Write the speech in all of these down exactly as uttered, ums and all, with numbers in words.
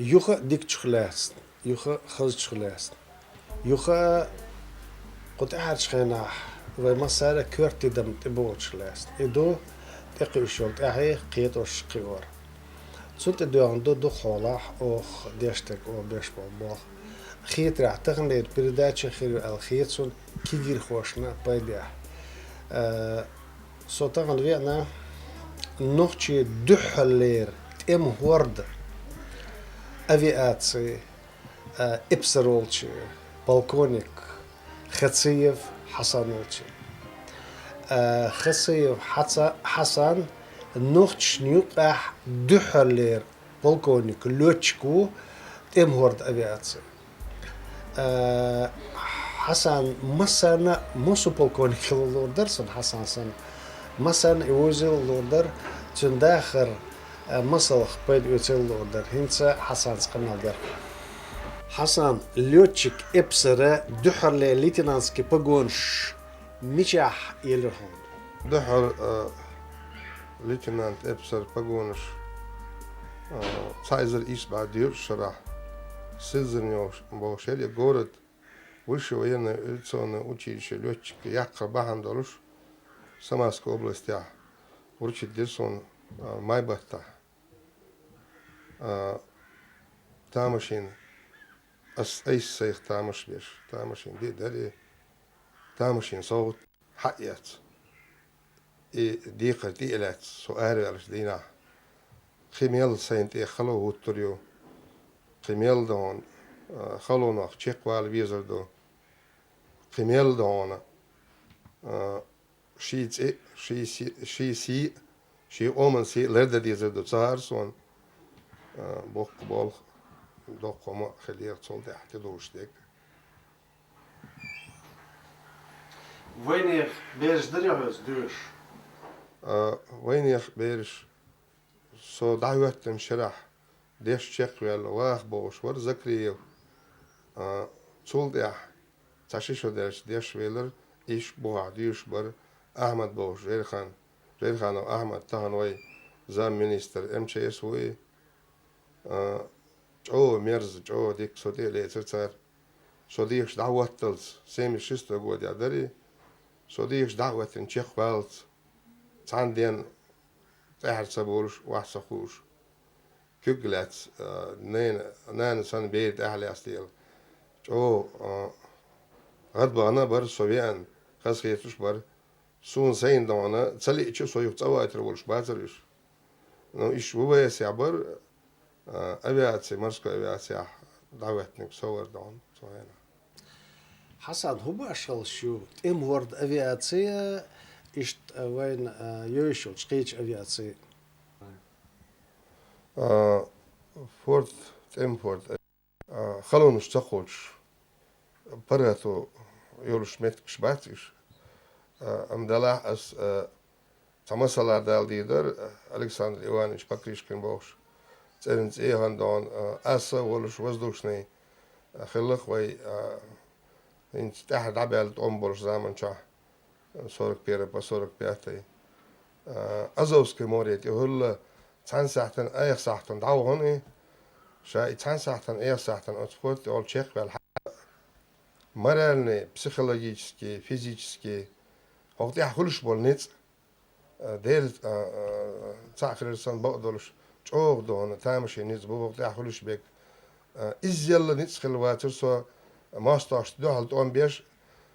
Юха дикачух лаьцна, юха хазачух лаьцна. Юха кху тӀаьхьарчу хенахь вай массара а коьртан тидам тӀебогӀучух лаьцна. И ду тӀекхуьуш йолу тӀаьхье кхетош кхиор. Цунна тӀедоьгӀна ду дукха хьолахь оха деш дерг оха беш болу болх. Хетарехь, таханлера передача хир ю аьлла хета суна кегийрхошна пайдехь. Э, Со тахана веана нохчийн дуьххьарлера тӀеман хӀорда авиацин, а, эпсар волчу полковник Хациев Хьасан волчу. А, Хациев Хьаца-, Хьасан нохчашна юкъахь дуьххьарлера полковник, лётчик ву тӀеман хӀордан авиацин. Э, Хьасан массарна а, массо а полковник хила луур дара сан Хьасан санна. Массарна а и вевзийла луур дара, цуьнан дахар, э, масалх пайда оьцийла луур дара. ХӀинца Хьасанца къамел дара. Хьасан, лётчик эпсара дуьххьарлера лейтенантский погонаш мичахь елира хьуна? Дуьххьара, а, лейтенант эпсар погонаш, а, цхьа эзар исс бӀе доьалгӀачу шарахь Сызрань бохуш яра и город, высшее военное авиационное училище лётчика яккхар бахьана долуш Самарской областехь вручить дира суна, а, май баттахь. А, тамашийна, ас айса сайх тамаш беш, тамашийна де дара и, тамашийна совгӀат хьаэца. И декхар тӀе а лаьцна, со араваьллачу дийнахь, кхин мел сайна тӀе хало хӀуттур ю, кхин мел дан, а, халонах чекхвала везар ду, кхин мел дан, а, ший цӀе, ший си-, ший сий, ший къоман сий лардан дезар ду ца хаьара суна, а, боккха болх, доккха хӀума хилира цул тӀаьхьа тӀедужуш дерг. Вайнехан бераш дарий хьоьца доьшуш? А, вайнехан бераш. Со дӀахӀоьттинчу шарахь деш чекхваьлла ваха бохуш вара Закриев. А, цул тӀаьхьа цхьа ши шо даьлча деш велира, ишта бухахь доьшуш бара Ахьмад бохуш Жерхан, Жерханов Ахьмад, тахана вай замминистр М Ч С ву и. А, чӀогӀа мерза, чӀогӀа дика со тӀе а лецира цара. Со дехаш дӀахӀотталц, семьдесят шестой годехь дара и, со дехаш дӀахӀоьттина чекхваллалц, цхьана ден тӀаьхьара ца болуш, охьа ца хууш. Куьг лаьцна, а, нана, нана санна бер тӀаьхьа лаьцна дела. ЧӀогӀа, а, гӀадбахана а бара, со веана, хазахеташ а бара. Суна сайна догӀана ца лиъча, со юха цӀа вайтар волуш бацара уьш. Ну, уьш В В С-ехь бара, а, авиаци, морской авиацехь дӀахӀоьттинарг со вара догӀана цу хенахь. Хьасан, хӀун башхаллаш ю тӀеман хӀордан авиаци, иштта, а, вайна, а, йовзуш йолчу кхечу авиаци? А, форд, тӀеман форд, а, халонаш ца кхочуш, паргӀато йолуш меттигаш бац уьш. А, амма делахь ас, а, цхьа масала дала дийр дара, Александр Иванович Покрышкин бохуш, цӀеран цӀе а хӀинца догӀана, а, аса а волуш воздушный, а, хилла-кх вай, а, хӀинца тӀаьхьа дӀабаьлла тӀом болуш заманчохь, сорок первый по сорок пятый. А, Азовское море тӀехуьлла, цхьана сахьтана, айхьа сахьтана дӀавахана и. Ша и цхьана сахьтана, айхьа сахьтана оцу форда тӀехула чекхваьлла хьа-, моральный, психологический, физический, хӀокху тӀехь хуьлуш болу ницкъ, а, Дела, а, а, цхьаъ хилар санна бакъдолуш, чӀогӀа догӀана тамашийна ницкъ бу хӀокху тӀехь хуьлуш берг. А, иззелла ницкъ хилла вацара со мостагӀашна дуьхьал тӀом беш,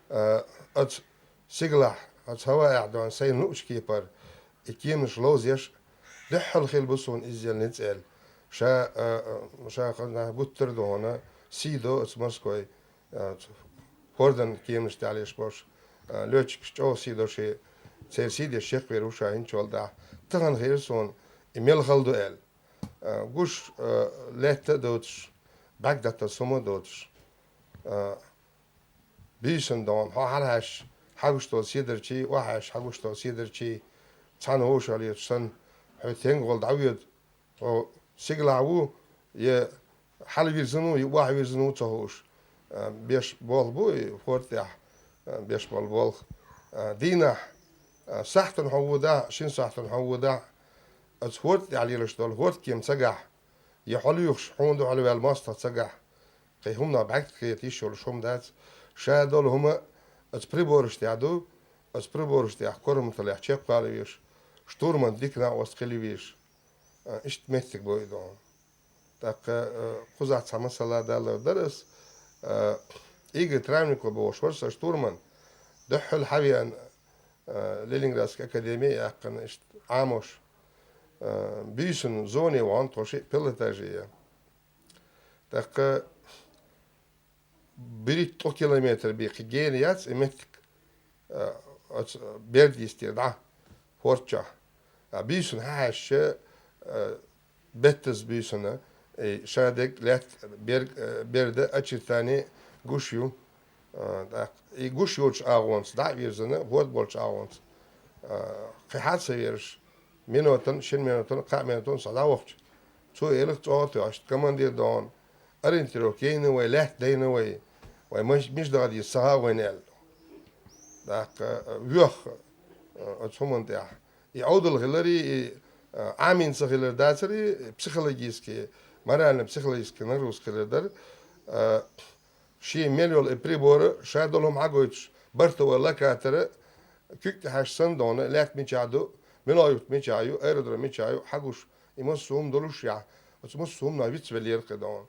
а, оцу сигалахь, оцу хӀаваэхь догӀана сайна луучу кепара и кеманаш ловзеш, дуьххьал хилла бу суна иззелла ницкъ аьлла. Ша, а, а, ша хазна гуттар а догӀана сий до оцу морской, а, фордан кеманаш тӀехь леш болуш, а, лётчикаш чӀогӀа сий до шен, церан сий деш чекхвер ву ша хӀинцачул тӀаьхьа. Тахана хиира суна и мел хала ду аьлла. А, гуш, а, лаьтта а доцуш, бӀаьрг дӀатаса хӀума а доцуш. А, буьйсанна догӀна, хьо хьалхьаьжча хьагуш дола седарчий, охьаьжча хьагуш дола седарчий, цхьана вовшахлеташ санна, хьо тенга гӀолла дӀавоьду. Хьо сигалахь ву, е хьалвирзина ву, е охьавирзина ву ца хууш, а, беш болх бу и форда тӀехь, а, беш бола болх. А, дийнахь, а, сахьтана хьо водахь, шин сахьтана хьо водахь, оцу форда тӀехь лелаш долу фордкема цагахь, е хьо лоьхуш, хьуна дуьхьал ваьлла мостагӀа цагахь, кхин хӀуманах бӀаьрг хета йиш йолуш хӀума дац. Ша долу хӀума оцу прибораш тӀехь ду, оцу прибораш тӀехь корматаллехь чекхвала везаш, штурман дика накъост хила везаш. А, иштта меттиг бу и догӀна. ТӀаккха, а, кхузахь цхьа масала далор дара ас. А, Игорь Травников бохуш вара сан штурман. Дуьххьал хьавеана, а, Ленинградская академия яьккхина иштта Ӏамош. А, буьйсанна зоне вахана тхо шиъ пилотажи я. ТӀаккха берхӀитта километр бен кхин гена яц и меттиг, а, оцу берда йистера дӀа, форда чохь. А буьйсанна хьаьжча, а, беттаза буьйсанна, и шадерг, лаьтта, берг, а, берда очертани гуш ю. А, тӀаккха и гуш йолчу агӀонца дӀа а вирзина, форд болчу агӀонца, а, кхин хьа а ца вераш, минотан, шина минотан, кхаа минотан схьа дӀавахча, цо элира цӀогӀа тоьхча, командир догӀна, ориентировка яйна вай, лаьтта дайна вай, вай миш-, мича даха деза ца хаьа вайна аьлла. ТӀаккха, а, воьхна, а, оцу хӀуманна тӀехь. И Ӏовдал хилари, и, а, Ӏамийна ца хилар дацари, психологически, морально-психологически нагрузка хилар дара. А, шен мел йолу и прибора, ша долу хӀума хьагойтуш, бортовой локатора, куьг тӀехьаьжча санна догӀна, лаьтта мичахь ду, мело юрт мичахь ю, аэродром мичахь ю, хьагуш, и массо а хӀума долуш яхь, оцу массо а хӀуманах вицвеллера кхин догӀна.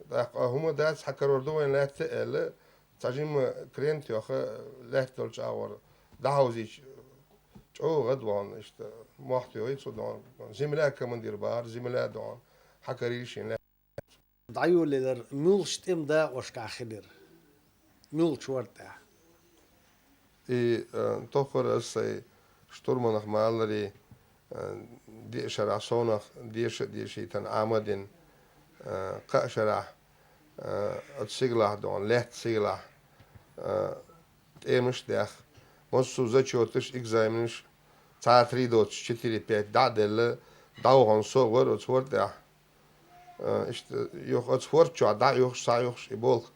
ТӀаккха а хӀума дац, хьан карор ду вайн лаьтта аьлла, цхьа жимма крен тоьхна, лаьтта долчу агӀор дӀахьовзийча, чӀогӀа гӀадвахана, иштта, мохь тоьхий цо догӀна. Земля, командир, бахара, земля догӀна, хьан карийра шен лаьтта. ДӀайолаелира, муьлхачу тӀеман дакъошкахь хилира? Муьлхачу форда тӀехь? И, э, тохара ас сайн штурманах ма-аллара, э, диъ шарахь совнах деша а дешийтина Ӏамадина, э, кхаа шарахь, э, оцу сигалахь догӀна, лаьтта сигалахь, э, тӀемаш а даьхна, массо а зачеташ, экзаменаш, цхьа а три доцуш, четыре пять дӀа а делла, дӀавахана со а вара оцу форда тӀехь. А, иштта, юха оцу форд чохь дӀа а юхуш, схьа а юхуш и болх,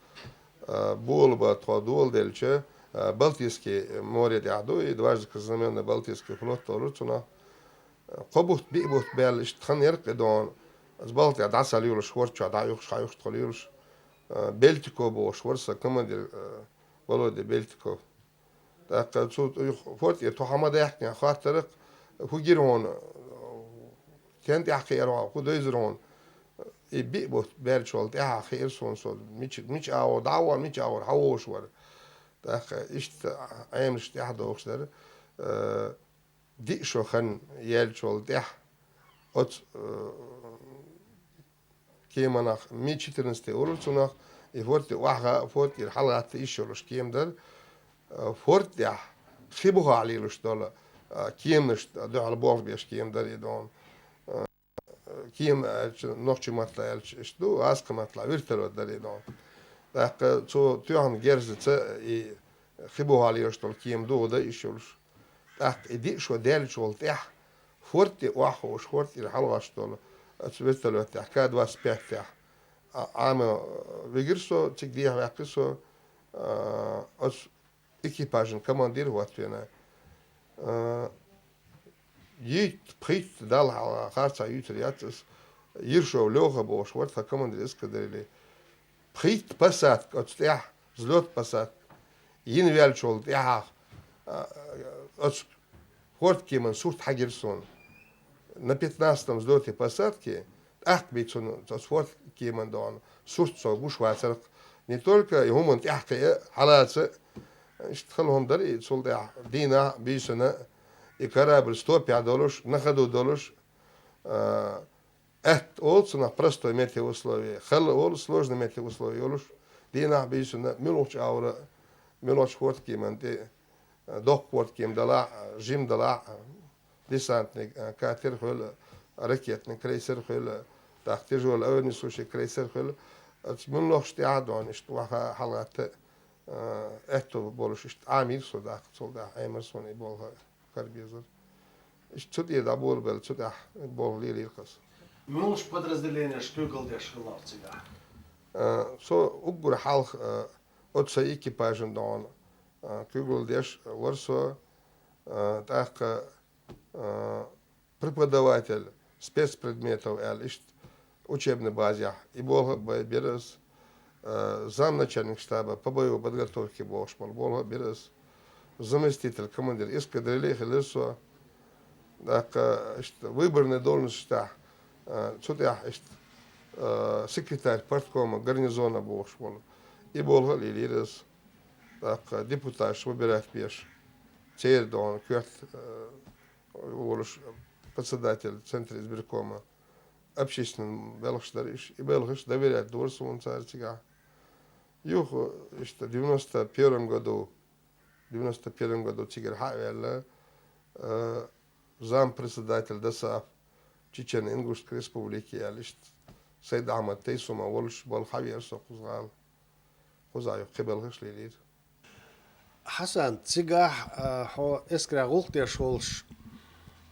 а, болу бан тхо доладелча, а, Балтийский море тӀехь ду, и дважды краснознамённый Балтийский флот олура цунах. А, кхо бутт, биъ бутт баьлла, иштта хан яра кхин догӀна, оцу балха тӀехь дӀа ца лелаш, форд чохь дӀа а юхуш, схьа а юхуш тхо лелаш. А, Бельтиков бохуш вара сан командир, а, Володя Бельтиков. ТӀаккха цу форд тӀера тхо хьа ма даьхкина, хоттарх, хӀу гира хьуна, стенна тӀехь кхиара хьо, хӀу дойзира хьуна. И биъ бутт баьллачул тӀаьхьа хиира суна со, мича, мича агӀор дӀа а вахана, мича агӀор хьа а вовш вара. ТӀаккха иштта Ӏемаш тӀаьхьа дохуш дара. Э, диъ шо хан яьллачул тӀаьхьа оцу, э, кеманах, Ми четырнадцать олура цунах, и форд тӀе охьахаа, форд тӀера хьалагӀатта йиш йолуш кема дара. Э, форд тӀехь хи бухахь лелаш долу, э, кеманашна дуьхьал болх беш кема дара и догӀна. Э, кема аьлча, нохчийн маттахь аьлча, иштта ду, гӀазкхийн маттахь вертолёт дара и догӀна. ТӀаккха цо тоьхна герзаца и хи бухахь лелаш долу кема духу дан йиш йолуш. ТӀаккха и диъ шо даьллачул тӀаьхьа форд тӀе охьахууш, форд тӀера хьалагӀаш долу оцу вертолёт тӀехь, К двадцать пять тӀехь, а, Ӏама вигира со, цига дехьаваьккхира со, а, оцу экипажан командир а хӀоттавина. А, итт, пхийтта Далла хьалха харцахь юьйцур яц ас. Ершов Леха бохуш вара тхан командир эскадрильи. Пхийтта посадка оцу тӀехь, взлёт-посадка, йина ваьллачул тӀаьхьа, а, оцу форд кеман сурт хьагира суна. На пятнадцатом взлёте-посадке тӀаккха бен цунна оцу форд кеман догӀна сурт со гуш вацара. Не только и хӀуманна тӀаьхьа кхиа, хьалаца, иштта хала хӀума дара и, цул тӀаьхьа дийнахь а, буьйсанна а и корабль стопехь долуш, на ходу долуш, а, Аьтта олу цунах простой метеоусловия, хала олу сложный метеоусловия йолуш, дийнахь а, буьйсанна а, муьлхачу агӀора, муьлхачу форд кеман тӀе, доккха форд кема далахь а, жима далахь а, десантный, а, катер хуьлу, ракетный крейсер хуьлу, тӀаккха тяжёлый авианесущий крейсер хуьлу, оцу муьлххачу тӀехь а догӀна иштта охьахаа, хьалагӀатта А, аьттув болуш иштта Ӏамийра со даккха, цул тӀаьхьа Ӏемар сона и болх кара безар. Иштта цу тӀера дӀаболабелла, цу тӀехь болх лелийра-кх ас. Муьлхачу подразделенешка куьйгалла деш хилла цигахь? А, со уггар хьалха, а, оцу сайн экипажан догӀна, а, куьйгалла деш вара со, а, тӀаккха, а, преподаватель спецпредметов аьлла, иштта учебный базехь и болх а бе-, бира ас, а, замначальник штаба по боевой подготовке бохуш болу болх а бира ас, заместитель командир эскадрильи а хилира со. ТӀаккха иштта выборный должностьтахь, а, цу тӀехь иштта, а, секретарь парткома гарнизона бохуш болу и болх а лелийра ас. ТӀаккха депутаташ выбирать беш, церан догӀна коьрта, а, волуш председатель Центра избиркома, общественный белхаш дара уьш, и белхаш доверять дора суна цара цигахь. Юха, иштта девяносто первом году, девяносто первом году цигара хьа а ваьлла, а, зампредседатель ДОСААФ Чечено-Ингушской Республики аьлла, иштта Сайд-Ахьмад Тайсума волуш болу хьавеара со кхуза гӀала. Кхузахь юха кхин белхаш лелийра. Хьасан, цигахь, а, хьо эскарехь гӀуллакх деш волуш,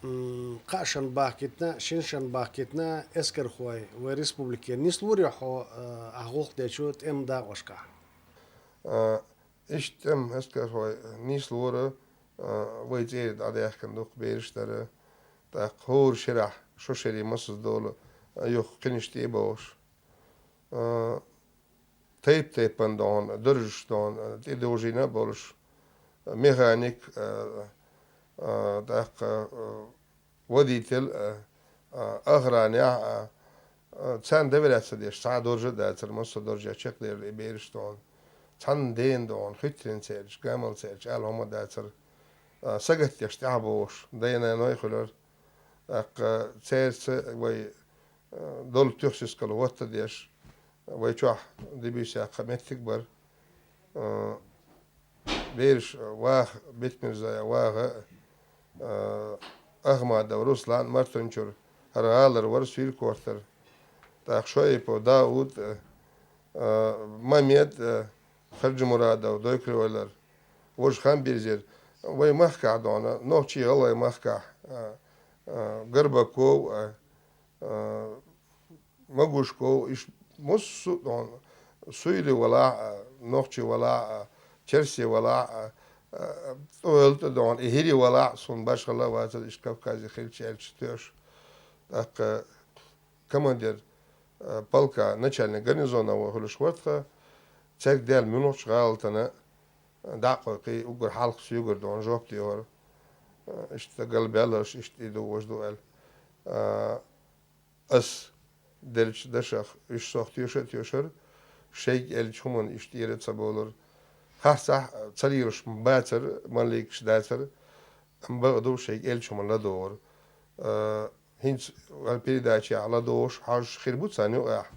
м, кхаа шеран бахкийтина, шина шеран бахкийтина эскархой вай республикера. Нислур ю хьо, а, ахь гӀуллакх дечу тӀеман дакъошкахь? А, иштта тӀеман эскархой нислора, а, вай цӀера дӀадаьхкина дукха бераш дара. ТӀаккха хӀора шерахь, шо шерий массаза долу, а, юха кхинаш тӀе а бовш. А, тайп-тайпана догӀна, даржаш догӀна, тӀедожийна а болуш, механик, а, а, тӀаккха, а, водитель, а, а, охранехь, а, а, царна доверять ца деш, цхьа а даржа а дацара, массо а даржехь чекхдевлла и бераш догӀна. Цхьанна дена догӀна, хӀуьттаренна ца элча, гамалла ца элча, ала хӀума дацара. А, сагатдеш тӀаьхьа бохуш, дай-наной хуьлура. ТӀаккха цаьрца вай, а, долу туьха сискал хӀоттадеш, вай чохь дебюсехь кхаа меттиг бара. А, бераш Ваха, Бетмирзоев Ваха, а, Ахмадов Руслан Мартанчуьра, хӀара гӀалара вара Суьйра-Кортара. ТӀаккха Шоипов Дауд, а, а, Мамед, а, Харжимурадов Дойкур-Эвлара, важа Ханберзера. Вай махкахь догӀна, нохчий-гӀалгӀай махкахь, а, а, Горбаков, а, а, Могушков, иш массо а догӀна, Суьйре валахь а, нохчи валахь а, черсе валахь а, а, тӀехула тӀе догӀна, и хӀире валахь а, суна башхалла а вацара, иштта Кавказе хилча аьлча тоьаш. ТӀаккха командир, а, полка, начальник гарнизона ву хуьлуш вара тхан, цаьрга даьлла муьлххачу гӀалатана дӀа а кхойкхий, уггар хьалха соьгара догӀна жоп дехара. А, иштта галбаьлларш, иштта и ду, важа ду аьлла. А, ас деллачу дашах уьш сох тоьша а тоьшара, шайга эллачу хӀуманна уьш тӀера а ца бовлура. Харцахь ца лелаш бацара, маллигаш дацара, амма бакъду, шайга эллачу хӀуманна ладогӀара. А, хӀинца вайн передачехь ладогӀуш хьожуш хир бу царна юкъахь.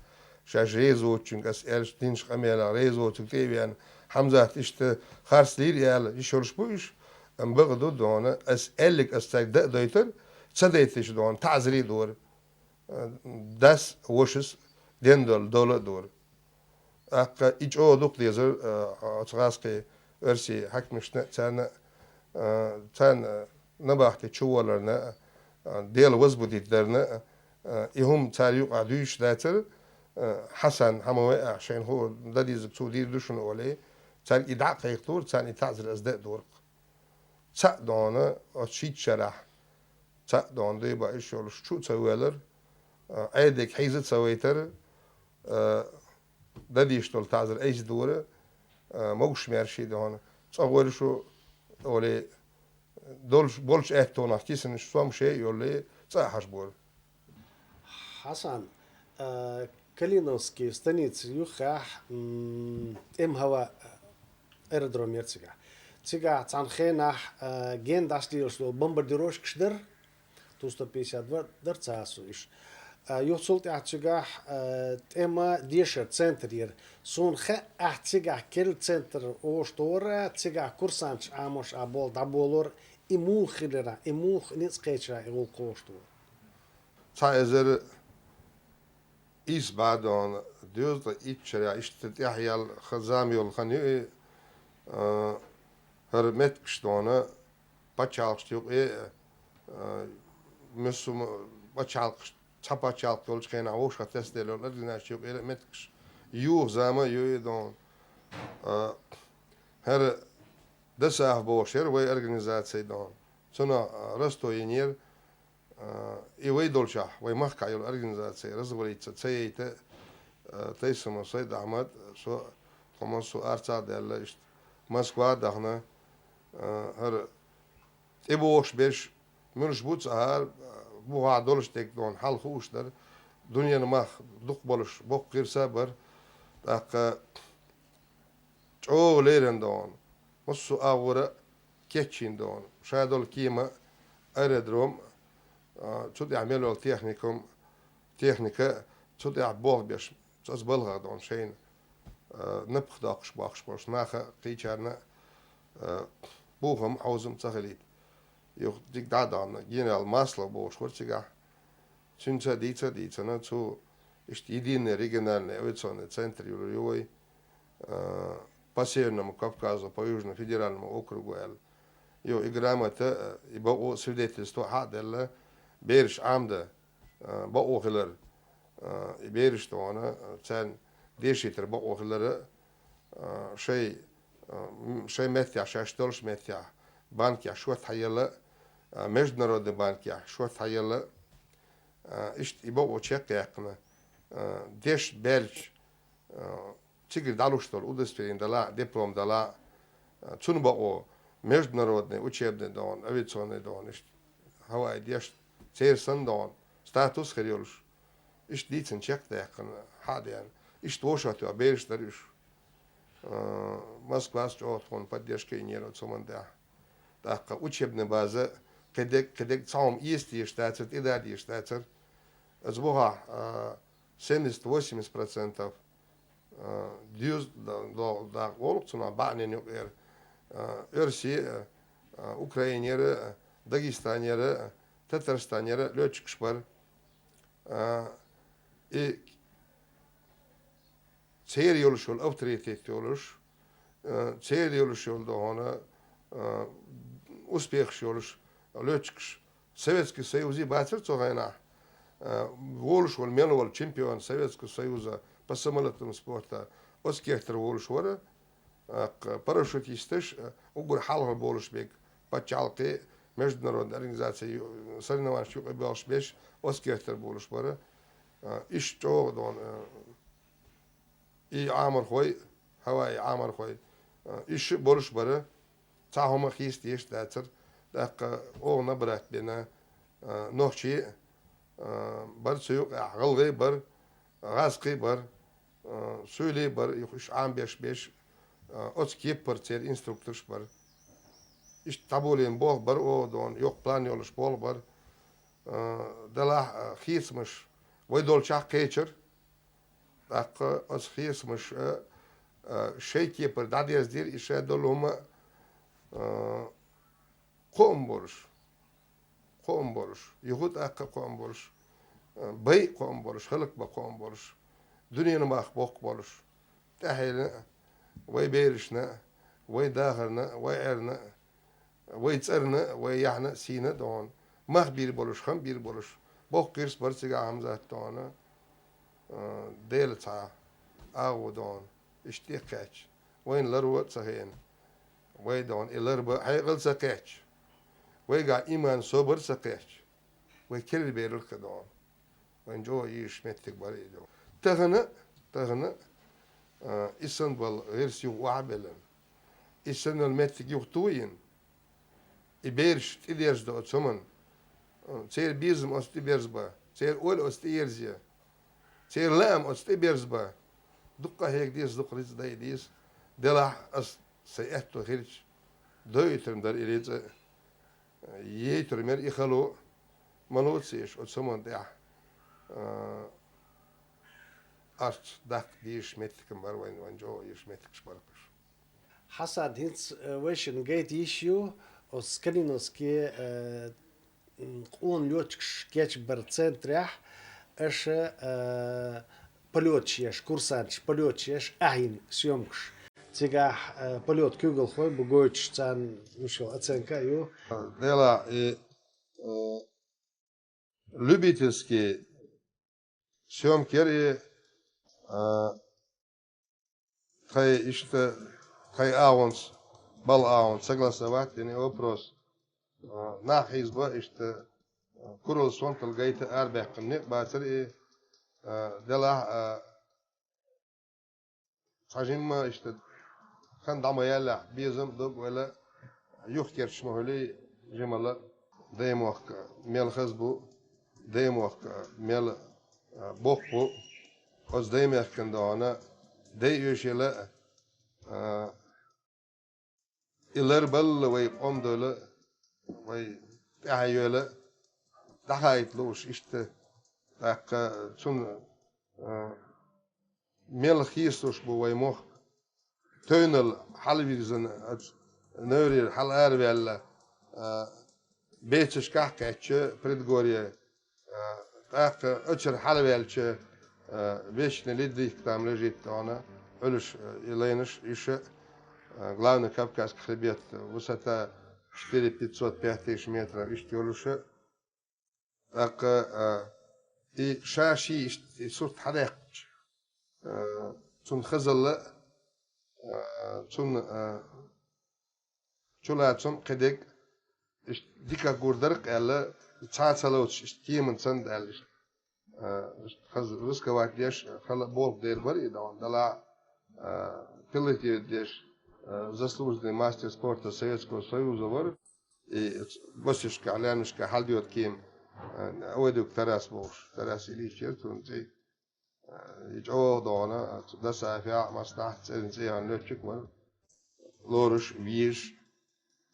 Шаьш реза воцучуьнга ас аьллачу динчу къамелах реза воцург тӀе а веана, Хьамзат иштта харц лийра аьлла, йиш йолуш бу уьш, амма бакъду догӀна, ас аьллиг ас цаьрга дан а дойтура, ца дайтича догӀна, таӀзаре а дора. Дас, вашас ден долу дола а дора. ТӀаккха и чӀогӀа дукха дезара, а, оцу гӀазкхийн оьрсийн хьаькамашна а, царна а, а, царна набахти чуволларна а, а, Дела возбудить дарна а, а, и хӀума цара юкъахь дуьйцуш дацара, а, Хьасан, хьан ма вай ахь, шайна хуур дан дезарг цо дийр ду шуна олий, цаьрга и дӀа а кхайкхадора, царна и таӀзар ас дан а дора-кх. Цхьаъ догӀна оцу шийтта шарахь, цхьаъ догӀна дуй баа йиш йолуш чу а ца воьлура, а, Ӏедалга хьийза а ца вайтара, а, дан дезаш долу таӀзар айса дора, а, могуш-маьрша догӀна. ЦӀа гӀойла шу олий, долуш, болчу аьттонах кисанаш сом шен а йоллий, цӀа а хьажабора. Хьасан, а, Калиновский станица юххехь, м, тӀеман хӀаваан аэродром яра цигахь. Цигахь цхьана хенахь, а, гена дӀасалелаш долу бомбардировщикаш дара, Ту сто пятьдесят два дара цхьа а со уьш. А, юха цул тӀаьхьа цигахь, а, тӀеман дешар, центр яра. Суна хаьа, ахь цигахь керла центр оша товара, цигахь курсанташ Ӏамош а болу дӀаболора, и муха хилира, и муха ницкъ кхечира и гӀуллакх оша товара. Цхьа эзар ийс бӀе догӀна, доьзткъе итт шарахь иштта тӀаьхьа яьлла хан, зама йолу хан ю и, А, хӀара меттигаш дона паччахьалкхашта юкъе, а, муьссу ма-, паччахьалкхаш-, цхьа паччахьалкх йолчу хенахь вовшахтоьхна тесна йолу организацешна юкъера а меттигаш юха зама а ю и дона. А, хӀара ДОСААФ бохуш яра вай организаци дона. Цунах, а, Росто йинера, а, и вай долчохь, вай махкахь йолу организаци развалиться ца яйта, а, Тайсимов Сайд-Ахьмад, со, тхо массо а арцахь а даьлла, иштта Москва а дахана, а, хӀара тӀебогӀуш берш муьлш бу ца хаьара, а, бухахь долуш дерг дона хьал хууш дара, дуьненан мах дукха болуш боккха гӀирс а бара, тӀаккха чӀогӀа лерина дона, массо а агӀора а кечйина дона, ша долу кема, аэродром, а, цу тӀехь мел йолу техникум, техника, цу тӀехь болх беш, цо аса балхах дона шайна, а, напха доккхуш бохкуш болуш наха кхечарна, а, бухам, хьовзам ца хилийта. Юха дика дӀа а дахана, генерал Маслов бохуш вара цигахь. Цуьнца дийца а дийцина, цу иштта единый региональный авиационный центр юлур ю вай, а, по Северному Кавказу, по Южному федеральному округу аьлла. Йо, и грамота, а, и бакъо свидетельство хьа а делла, бераш Ӏамда, а, бакъо хилар, а, и бераш тхуна, а, царна дешийтар бакъо хилар, а, шай, а, м, шай меттехь, шаьш долуш меттехь, банкехь шот хьаелла, а, международный банкехь шот хьаелла, а, иштта и бакъо чекхъяьккхина, а, деш баьлча, а, цигара дӀалуш долу удостоверение дала, диплом дала, а, цунна бакъо международный учебный дона, авиационный дона, иштта хӀаваъ деш, церан санна дона, статус хир йолуш. Иштта дийцина чекхдаьккхина, хьа а деана. Иштта вовшахтоьхна бераш дара уьш. А, Москвас чӀогӀа тхуна поддержка йинера оцу хӀуманна тӀехь. ТӀаккха учебная база кхидерг, кхидерг цхьа хӀума эца дезаш дацара, тӀеда дезаш дацара. Аса бухахь, а, семьдесят-восемьдесят процентов, а, доьза да-, да-, дакъа волу цунах бӀаьӀнийн юкъера, а, оьрсийн а, а, Украинера а, Дагестанера а, Татарстанера а летчикаш бара. А, и церан йолуш йолу авторитет йолуш, а, церан йолуш йолу дохана, а, успехаш йолуш летчикаш Советский Союзе бацара цу хенахь, а, волуш волу мел волу чемпион Советского Союза по самолётному спорту, оцу кехатара волуш вара, а, кх-, парашютисташ, а, уггар хьалха болуш берг, пачхьалкхе, международная организация ю-, соревнованиеш юкъа боьлхуш берш, оцу кехатара болуш бара. А, иштта чӀогӀа дона, а, и Ӏамархой, хӀаваъ и Ӏамархой, а, и шиъ болуш бара, цхьа хӀума хийца дезаш дацара, тӀаккха оха набрать бина, а, нохчий а, а, бара цу юкъахь, гӀалгӀай бара, гӀазкхий бара, а, суьйлий бара, юха уьш Ӏамбеш беш, а, оцу кепара церан инструкторш бара. Иштта дӀаболийна болх бара оха дона, йоккха план йолуш болх бара. А, делахь, а, хийцамаш вай долчохь кхечара. ТӀаккха оцу хийцамаша, а, шайн кепара дӀадерзадира и шайн долу хӀума, а, кхоам болуш, кхоам болуш, юха тӀаккха кхоам болуш, а, бай кхоам болуш, хӀаллакбан кхоам болуш, дуьненан мах боккха болуш, тӀаьхьенна а, вай берашна а, вай дахарна а, вай Ӏерна а, вай цӀарна а, вай яхьна а, сийна а дона. Мах бийр болуш, хам бийр болуш, боккха гӀирс бара цигахь Хьамзат дона, а, Дела цхьа агӀо дона, иштта тӀекхаьчча. Вайна ларво а ца хиъна. Вай дона и ларба хьекъал ца кхаьчча. Вайгахь иман, собар ца кхаьчча. Вай керла бералла а дона. Вайн чӀогӀа йийшаш меттиг бара и ду. Тахана, тахана, а, и санна болу гӀирс юха охьа а беллина. И санна йолу меттиг юха тойина. И бераш тӀедерзадо оцу хӀуманна. А, церан безам оцу тӀеберзабан, церан ойла оцу тӀеерзе, церан лаам оцу тӀеберзабан. Дуккха а хьега деза, дукха рицкъ дайа деза. Делахь аса сайн аьтто хилча, дойтур дара и рицкъа. Ейтур мера и хало, ма лоцийша оцу хӀуманна тӀехь, а, арц даккха дезаш меттиг ма бара вайн, вайн чӀогӀа йийшаш меттигаш бара уьш. Хьасан, хӀинца, э, вайшинна гайта йиш ю, оцу Калиновске, э, м, къона летчикаш кечбар центрехь аша, э, полеташ еш, курсанташ, полеташ еш, ахьийна съёмкаш. Цигахь, э, полёт куьйгалхой бу гойтуш, царна мишел оценка а ю. Делахь и, э, любительский съёмка яр и, э, тхай иштта, тхай агӀонца, бала агӀонца согласовать дина и вопрос. Э, нах хьийзабо иштта, э, курал сонтал гайта арабаьккхина некъ бацар и, э, делахь, э, Цхьа жимма иштта хан дӀа ма яьллехь, безам а дог а ваьлла, юхкерчаш ма хуьлий, жимала Даймохк мел хаза бу, Даймохк мел, а, боккха бу, оцу Даймехкан догӀана дай оьшийла, а, И ларбалла вай къомдойла, вай тӀаьхьайойла, дӀахаийта лууш иштта. ТӀаккха цунна, а, мел хийцалуш бу вай мохк. Тевнал хьалавирзина, оцу неврера хьала араваьлла, а, бецашкахь а кхаьчча, предгорье, а, тӀаккха оцара хьалаваьлча, а, вечный ледник там лежит, тхьона, Ӏуьллуш, а, и лайнаш, уьш, а, главный Кавказский хребет, высота четыре пятьсот, пять тысяч метров, иштта йолуш. ТӀаккха, а, и ша ший иш-, и сурт хьадаьккхича, а, цунна хазалла, а, цунна, а, чулацам кхидерг, иштта дика гур дара-кх аьлла, цхьа а ца лоцуш, иштта кеман санна аьлла, иштта, а, иштта хаза рисковать деш, хала болх дер бара и дӀа-, далахь, а, пилотировать деш, а, заслуженный мастер спорта Советского Союза вара, и басишка, лаьмнашка хьалдоьду кема, а, Ойдук Тарас бохуш, Тарас Ильич яра цуьнан цӀе. И чӀогӀа догӀана, цу Досафехь а, массанхьа а цӀена цӀехьана летчик вара. Лоруш, везаш,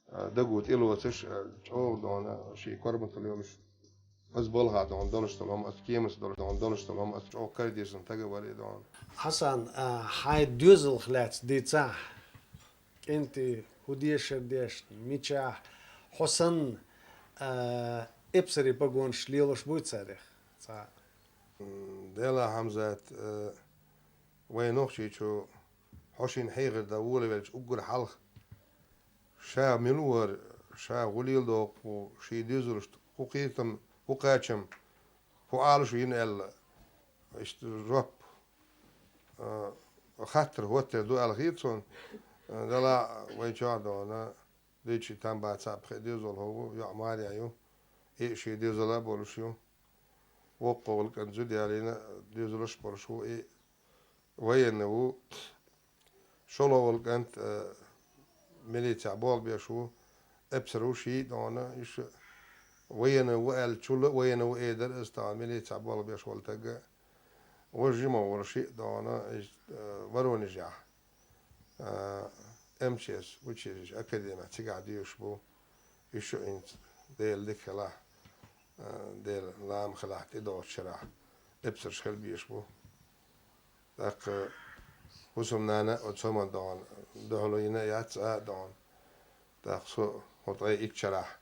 а, дагу тӀелоцуш, а, чӀогӀа догӀана, шен корматалла йолуш. Аса балха догӀана долуш долу хӀума, аса кемаца долуш догӀана долуш долу хӀума, аса чӀогӀа карадирзина стаг а вара и догӀана. Хьасан, а, хьайн доьзалх лаьцна дийцахь, кӀентий хӀун дешар дешна, мичахь, хьо санна, а, эпсарийн погонаш лелош буй царех? Цхьа. М, Делахь, Хьамзат, э, вайн Нохчийчу хьо шена хьехар дан волавелча уггар хьалха ша мила вара, ша гӀулийла доккху, шен доьзалшна хӀун кхетам, хӀун кхачам, хӀун Ӏалашо йина аьлла, иштта жоп, э, хаттар хӀоттар ду аьлла хета суна, э, делахь вайн чохь а догӀана, дуьйцуш там бацахь а, пхи доьзал хӀо ву, йоӀ Марья ю, и шен доьзала а болуш ю. Воккхо волу кӀант зуда ялийна, доьзалаш а болуш ву, и военный ву. ШолгӀа волу кӀант, э, милицехь болх беш ву, эпсар ву ший а догӀана, уьш военный ву аьлла, чул а военный ву эр дара аса тахана милицехь болх беш волу стаг а. Важа жима волу шиъ а догӀана, иза, э, Воронежехь, э, М Ч С училище, академехь цигахь доьшуш бу. Уьш а хӀинца Делан дика хилахь, э, Делан лама хилахь, тӀедогӀучу шарахь эпсарш хила безаш бу. ТӀаккха хӀусамнана а оцу хӀуманна догӀана дуьхьало йина а яц, а а догӀана. ТӀаккха со хӀо ткъе итт шарахь,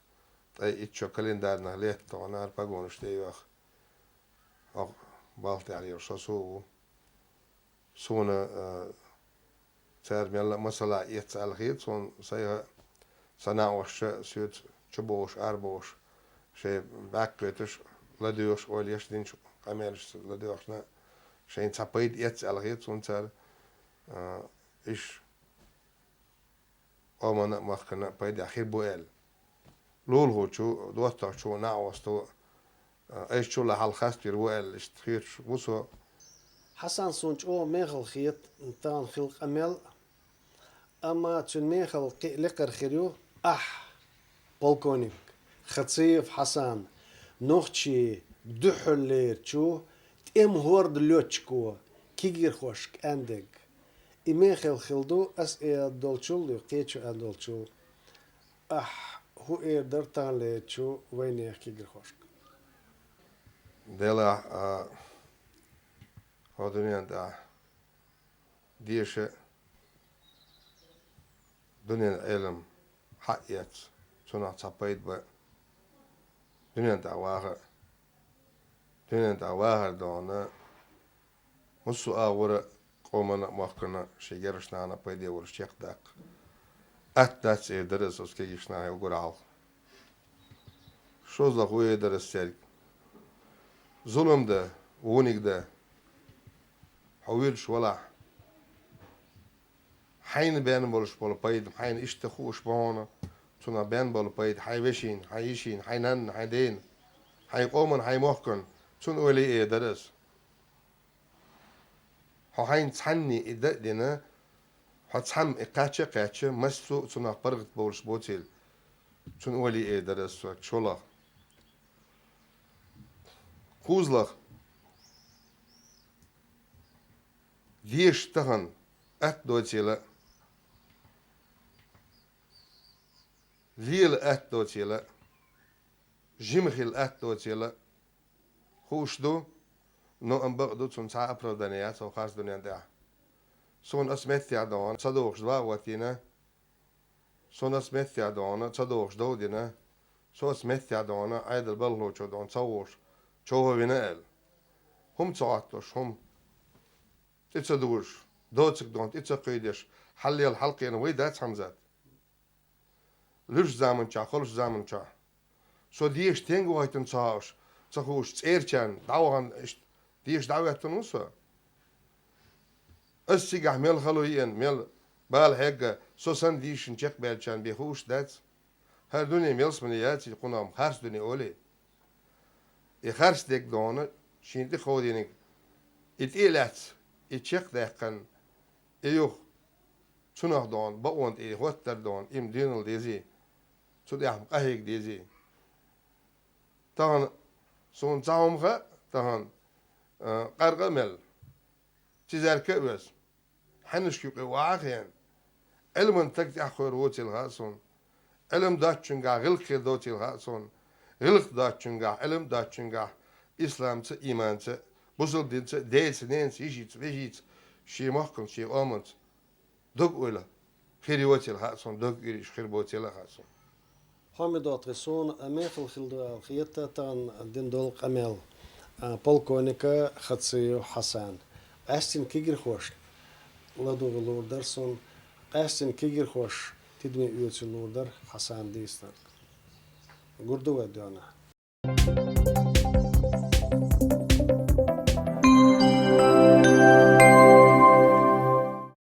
ткъе итт шо календарных лет догӀана хӀара погонаш тӀе а йоьхна. ХӀокху балха тӀехь лелаш со а ву. Суна, а, цара мелла а масала эцна аьлла хета суна, сайга а, сан накъосташа а, соьца чубогӀуш, арабогӀуш, шайн бӀаьрг кхеташ, ладоьгӀуш, ойла еш динчу къамелашца ладоьгӀна, шайна цхьа пайда эцна аьлла хета суна цара, а, уьш къомана а, махкана а пайдехь хир бу аьлла. Лулахочо, доттагӀчо, накъосто, а, айса чулла хьалха хастийр ву аьлла, иштта хеташ ву со. Хьасан, суна чӀогӀа мехала хета тахана хилла къамел, амма цуьнан мехалла кхин а лекхара хир ю ахь, полковник Хациев Хьасан, нохчийн дуьххьарлерчу тӀеман хӀордан летчико, кегирхошка аьндерг. И мехала хилла ду, ас эр долчул а, кхечо аьлла долчул а. Ахь хӀун эр дара таханлерчу вайнехан кегирхошка? Делахь, а, хӀо дуьнен тӀехь деша, дуьненан Ӏелам хьаэца, цунах цхьа пайда бан, дуьнен тӀехь ваха а, дуьнен тӀехь вахар догӀана, массо а агӀора къомана а, мохкана а, ший гергарча нахана а пайде болаш чакхдаккха атта дац, эр дара аз, оцу кегийча нахана гура хьалха. ШозлагӀа хӀун эр дара аз цаьрга? Зулам дан, вониг дан хьо воьдуш валахь, хьайна бен болуш болу пайда, хьайна иштта хууш бу хьуна, цунах бен болу пайда хьайн вешина, хьайн йишина, хьайн нанна, хьайн дена, хьайн къомана, хьайн мохкана, цунна ойла е эр дара аз. Хьо хьайна цхьанне и дан а дина, хьо цхьамма и кхаьчча а кхаьчча, массо а цунах паргӀат бовлуш боцийла, цунна ойла е эр дара аз цо, шолгӀа. КхозлагӀа, деша тахана атта доцийла, лела атта доцийла, жима хила атта доцийла, хууш ду, но амма бакъ ду, цунна цхьа а оправдание яц хӀокху харц дуьнен тӀехь. Суна оцу меттехь догӀна ца догӀуш дов а хӀоттийна, суна оцу меттехь догӀна ца догӀуш дов а дина, со оцу меттехь догӀна Ӏедалан балхалочо догӀна ца вогӀуш, човхо вина аьлла. ХӀума ца хӀоттош, хӀума тӀе ца дужуш, доцург догӀна тӀе ца кхуьйдеш, хьаллел хьалкхиъна вай дац, Хьамзат? Луьрачу заманчохь, халачу заманчохь со деша стенга вахийтина ца хууш, ца хууш, цӀерачарна дӀавахана иштта деша дӀахӀоьттина ву со. Ас цигахь мел хало йиъна, мел бала хьегна, со санна дийшина чекхбаьллачарна бен хууш дац. ХӀара дуьне мелсмане яц, и кхунах-м харц дуьне олий. И харц дерг догӀна, шена тӀе кховдийнарг, и тӀе а лаьцна, и чекхдаьккхина, и юха цунах догӀна, бакъонан тӀе и хӀоттар догӀна, и-м доьналла дезий, цу тӀехь-м къахьега дезий. Тахана суна цхьа хӀума хаьа, тахана, а, къаркъа а мелла, цизарка а веза, хьаннашка юкъе охьа а хиъна, Ӏилман стаг тӀехь хир воцийла хаьа суна. Ӏилма доцучуьнгахь гӀиллакх хир доцийла хаьа суна. ГӀиллакх доцучуьнгахь, Ӏилма доцучуьнгахь исламца а, ийманца а, бусалба динца а, деца а, ненаца а, йишица а, вешица а, шен махканца, шен къоманца дог-ойла хир йоцийла хаьа суна, дог-уьйр иштта хир боцийла хаьа суна. Хьамид-ОтгӀий, суна мехала хилла ду аьлла хета тахана дина долу къамел, а, полковника Хациев Хьасана. Къаьстина кегийрхошна ладугӀур луур дара суна, къаьстина кегийрхоша тидаме оьцур луур дара Хьасана дийцинарг. Гур ду вай доьнахь.